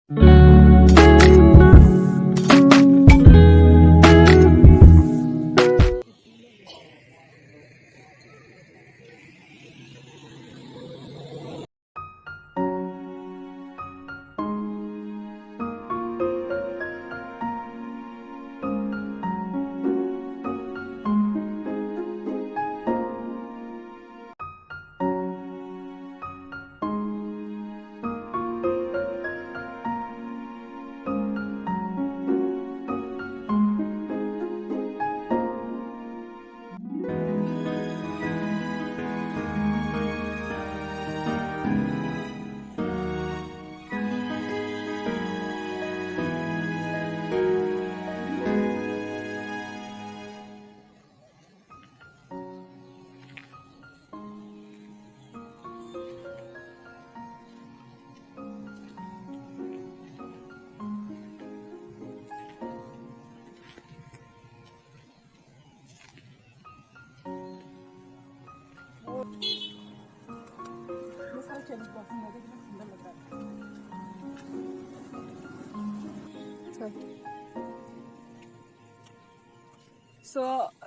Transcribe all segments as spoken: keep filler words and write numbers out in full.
So,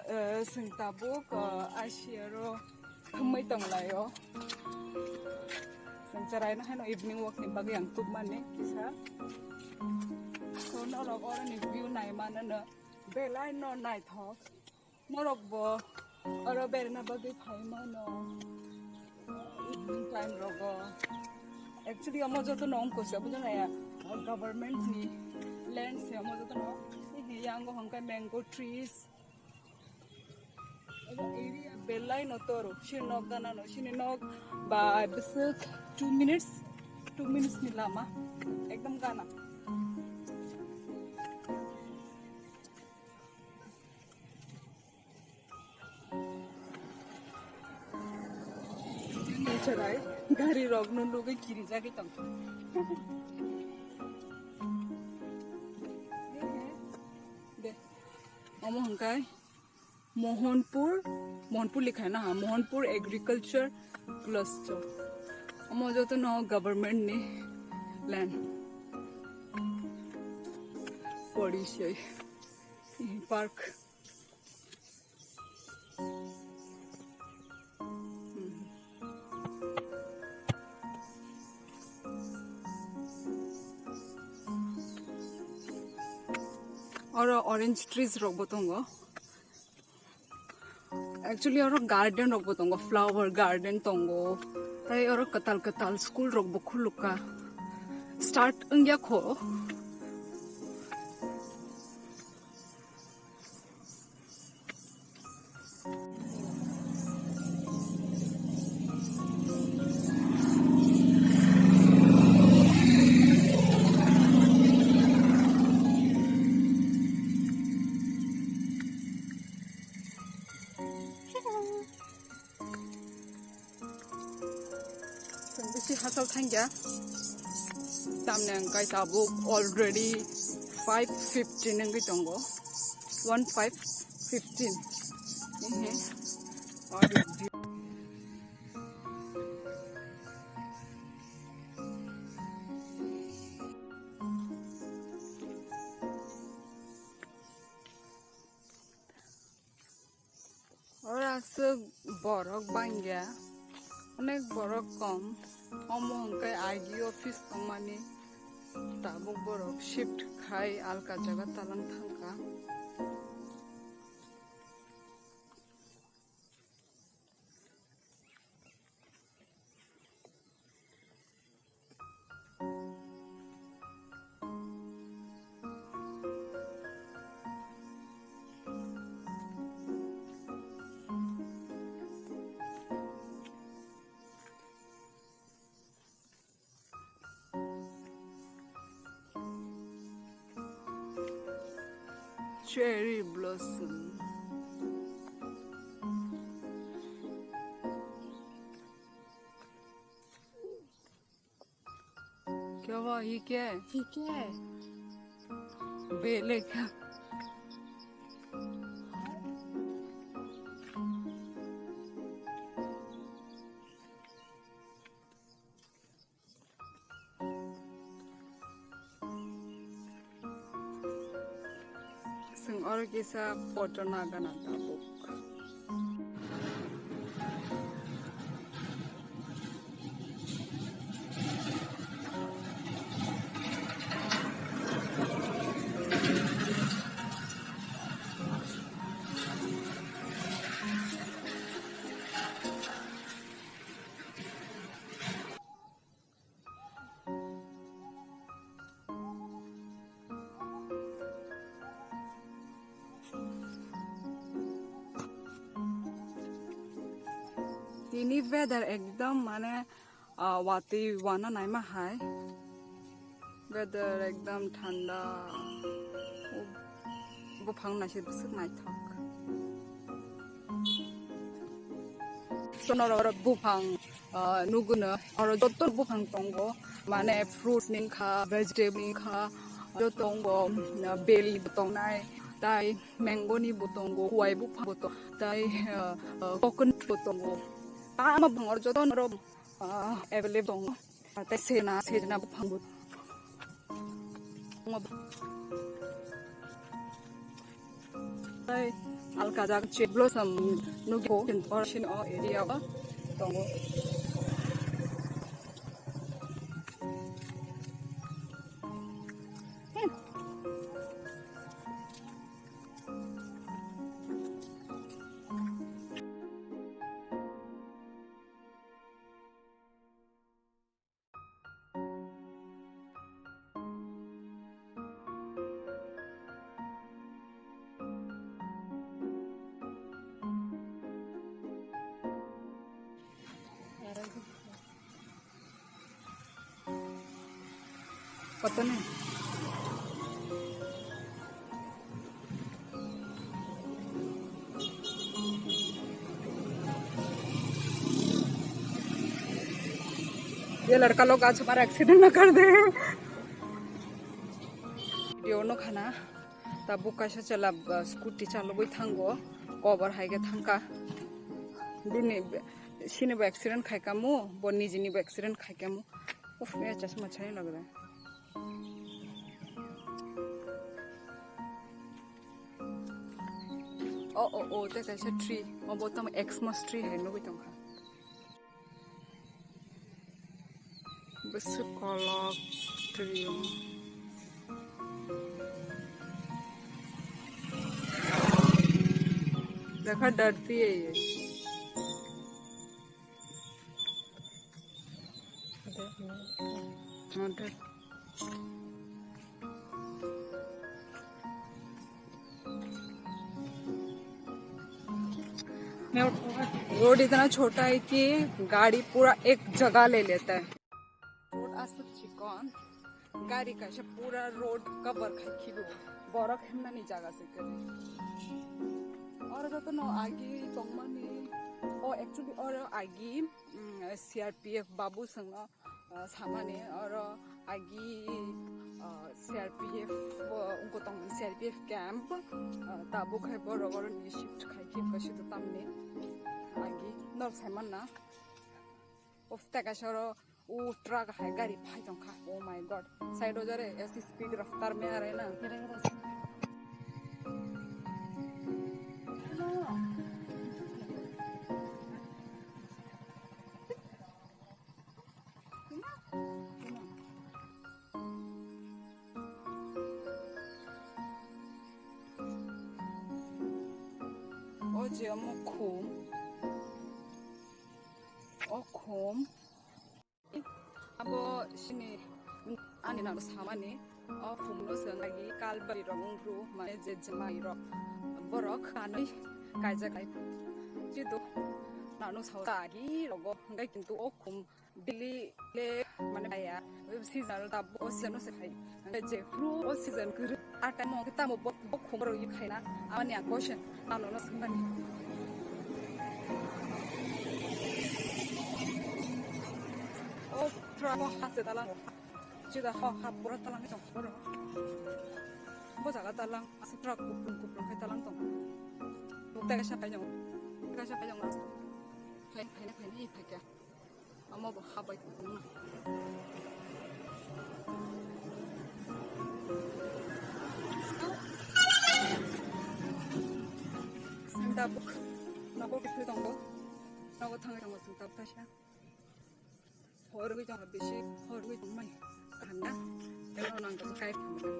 eh, chwng tabuk, eh, Asia ro thumui tonglaio. Chwng chwraino haino evening walk ni bagwi ang tubmani kisa. So, norok oroni view naimano no belai no naithok. Norok bo oro berna bagwi phai mano. Evening time rogo. Actually, omo joto no wngkha se, bujo na ya, government ni land se omo joto no. Ini yango hwnkhai mango trees. Omo area belai no toro. Sini nok gana no, sini nok ba bwswk two minutes, two minutes ni lama. Ekdom gana. Chwrai gari rok no nugwi kirijagwi tong. De, omo hwnkhai Mohanpur, Mohanpur likha na ha, Mohanpur Agriculture Cluster. Omo joto no government ni land. Pori sei. Park. Oro orange trees rok bo tongo. Actually, oro garden rok bo tongo, flower garden tongo. Tai oro kwtal kwtal school rok bo khulukha. Start wngya kho. Chwng bisi hachal thangya. Tamni ang kai tabuk already five fifteen wngwi tongo. One five fifteen. Ehe. Oro aswk borok bangya, onek borok kom. Omo hwnkhe I D office tongmani, tabuk borok shift khai alka jaga talang thangkha. Cherry blossom. Kya hua, ye kya hai? Ye kya hai? Bele kya? Oro kisa photo nagana tabuk. Tini weather ekdom mane, ah, watwi wana naima hai. Weather ekdom thanda. Buphang naisik bwswk naithok. Sono oro buphang, ah, nuguno oro joto buphang tongo, mane fruits ni wngkha, vegetable ni wngkha, joto tongo, ah, bel bo tongnai, tai mango ni bo tongo, kuai buphang bo tongo, tai, ah, ah, coconut bo tongo. Tamo bwkhang oro joto oro, ah, available tongo. Tei sejna, sejna buphang bo. Tei alka jak cherry blossom nugwi o area o tongo. Kotone? ये लड़का लोग आज हमारा एक्सीडेंट ना कर दे। Video no khana, tabuk kaisa chwla, uh, scooty chalogwi thango, cover hai khe thangkha. Bini, sini bo accident khai kamu, bo nijini bo accident khai kamu. Uf, ya chasma chai lagda. O, o, o, tei kaisa tree. Obo tamo Xmas tree hai nugwi tongkha. Bwswk kolok tree o. Dekha, darti hai ye. Road इतना छोटा है कि गाड़ी पूरा एक जगह ले लेता है। Road aswk chikon, gari kaisa pura road cover khai khibi o, borok himnani jaga se kwrwi. Oro jotono agi tongmani, o actually oro agi, mm, C R P F babu swngno, ah, samani oro agi, ah, C R P F, o, wngkha tongmani C R P F camp, ah, tabuk hai borok oroni shift khai khibi kaisa tamni agi norok saimanna. Of, tei kaisa oro o truck hai gari phai tongkha. Oh my God. Side o jare aisi speed raftar mein aa rahe na. O je omo khum. O khum. Abo sini ani nang samani, o khumno se nagi kalbari rok wngkru, mane je jemai rok borok kanwi kaijak lai. Chido nano sao ta agi rogo, hingke kintu o khum bili le mane baya, season da o season se khai. Hingke je fru o season kuru. A time o tamo bo, bo khum ro yik khaina, amani ang question, ano no sungani. O truck o hase dalang o. Chida ho ha pura dalang tong pura. Bo jaga dalang, ase truck kuplung kuplung khai dalang tong. Bo tega sa kai jong. Tega sa kai jong. Khai, khai, khai, khai, khai. Amo bo habai tongna. Tabuk nogo kithwi tongo, nogo thangwi tongo chwng tabuk kaisa. Horwi tongo bisi, horwi tongmani kaham na, tei nono ang tabuk kai phano.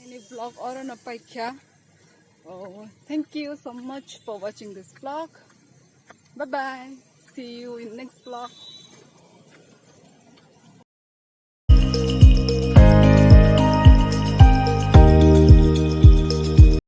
Any vlog oro no paikha. Oh, thank you so much for watching this vlog. Bye bye. See you in next vlog.